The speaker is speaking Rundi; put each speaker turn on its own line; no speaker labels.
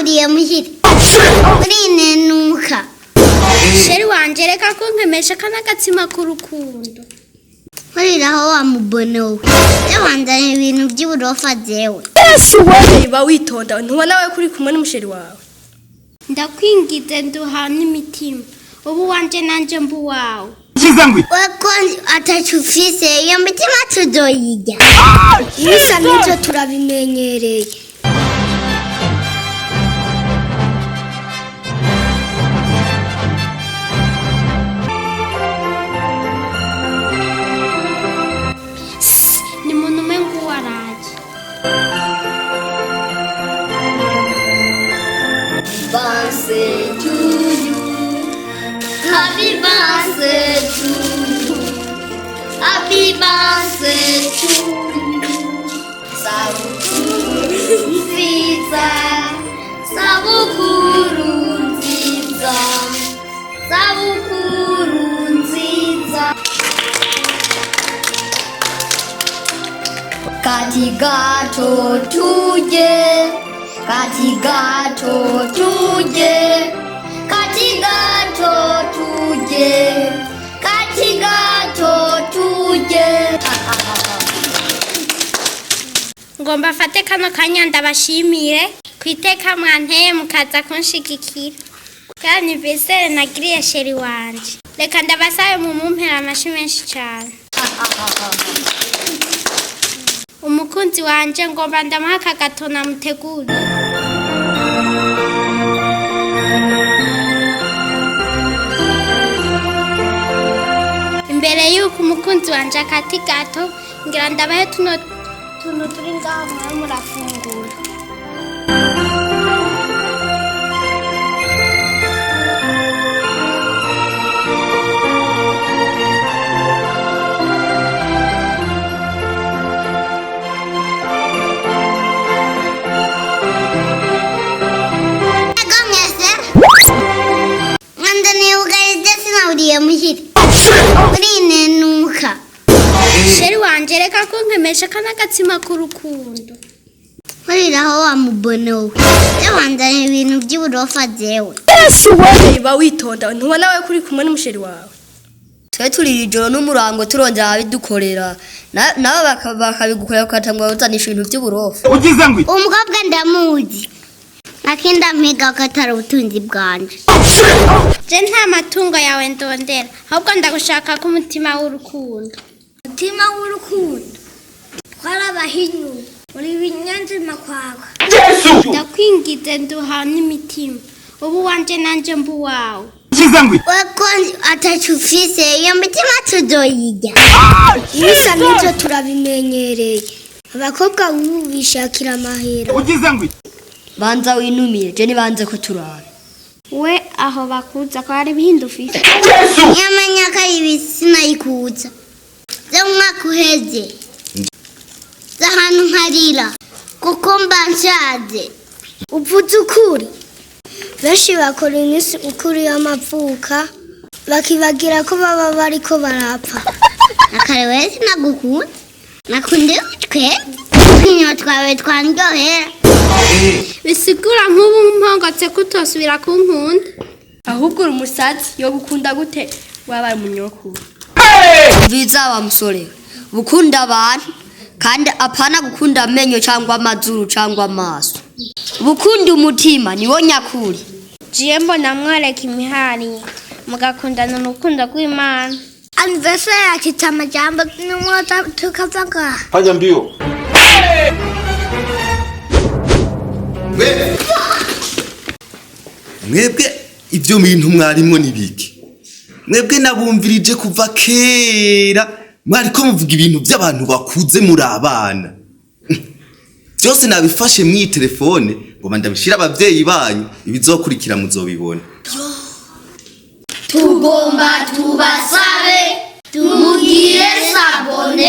sinaburiye muhira urinenuka.
Chéri wanje, reka kunkemesha kana agatsima k'urukundo.
Nkuriraho wa mubono we, wanzanye ibintu by'uburofa jewe.
Ba witonda, ntubona we kuri kumwe n'umu chéri wawe?
Ndakwingize, nduha n'imitima, ubu wanje nanje mbu wawe.
We ko atacu ufise, iyo mitima tuzoyirya?
Ibisa nk'ivyo turabimenyereye. Ni muntu umengo uwaraje.
Birthday to you. Happy birthday to you. Happy birthday to you. Sabukuru nziza. Sabukuru nziza. Sabukuru nziza. Kata gâteau tuje. Kata gâteau tuje. Kata gâteau tuje. Kata gâteau tuje.
Ngomba afate kano kanya ndabashimire ku iteka mwanteye mukaza kunshigikira kuri anniversaire nagiriye chéri wanje. Reka ndabasabe mumumpera amashi menshi cyane umukunzi wanje. Ngomba ndamuha aka gâteau namuteguriye. Imbere y'uko umukunzi wanje akata i gâteau, ngira ndabahe tuno tuntu turi ngaho mwabe murafungura.
Ego mwese mwanzaniye ubugari, je sinaburiye muhira urinenuka.
Chéri wanje, reka kunkemesha kana agatsima k'urukundo.
Nkuriraho wa mubono we, wanzanye ibintu by'uburofa jewe.
Ba witonda, ntubona we kuri kumwe n'umu chéri wawe?
Twe turi ijoro n'umurango turondera ababidukorera, nabo bakabigukorera ukatangwa uzanisha ibintu by'uburofa.
Ugize ngo
Umukobwa ndamuzi, akinda mpiga ko atari ubutunzi bwanje.
Je nta matungo yawe ndondera, ahubwo ndagushaka ko umutima w'urukundo.
Umutima w'urukundo twarabahinyuye muri binyanzima kwawe.
Ndakwingize, nduha n'imitima, ubu wanje nanje mbu wawe.
Ugize ngo
We ko atacu ufise, iyo mitima tuzoyirya?
Ibisa nk'ivyo turabimenyereye. Abakobwa ubu bishakira amahera.
Ugize ngo
Banza winumire, je nibanze ko turabe.
We aho bakuza ko hari ibindi ufise.
Nyamenya ko ari ibisi nayikuza zo mu mwaka uheze z'ahantu nkarira kuko mba nshaje.
Uvuze ukuri. Benshi bakora iminsi mikuru y'amavuka bakibagira ko baba bariko barapfa.
Akare wese sinagukunda, nakunde twe utwinyo twawe twandyohera.
Bisigura nk'ubu mpongotse kutosubira kunkunda?
Ahubwo uri umusazi, yo gukunda gute wabaye umunyokuru?
Viza wa musore, gukunda abantu kandi apana gukunda amenyo cyangwa amazuru cyangwa amaso, gukunda umutima niwo nyakuri.
Jiye mbona mworeka imihari mugakundana urukundo rw'Imana.
Anniversaire yakitse amajambo n'umwota tukava ngaha.
Fanya mbio.
Mwebwe ibyo bintu mwarimwo nibiki? Mwebwe nabumvirije kuva kera, mwariko muvuga ibintu by'abantu bakuze muri abana. Byose nabifashe mw'iyi telefone ngo ndabishire abavyeyi banyu, ibizokurikira muzobibona.
Tugomba tubasabe tumugire s'abonner.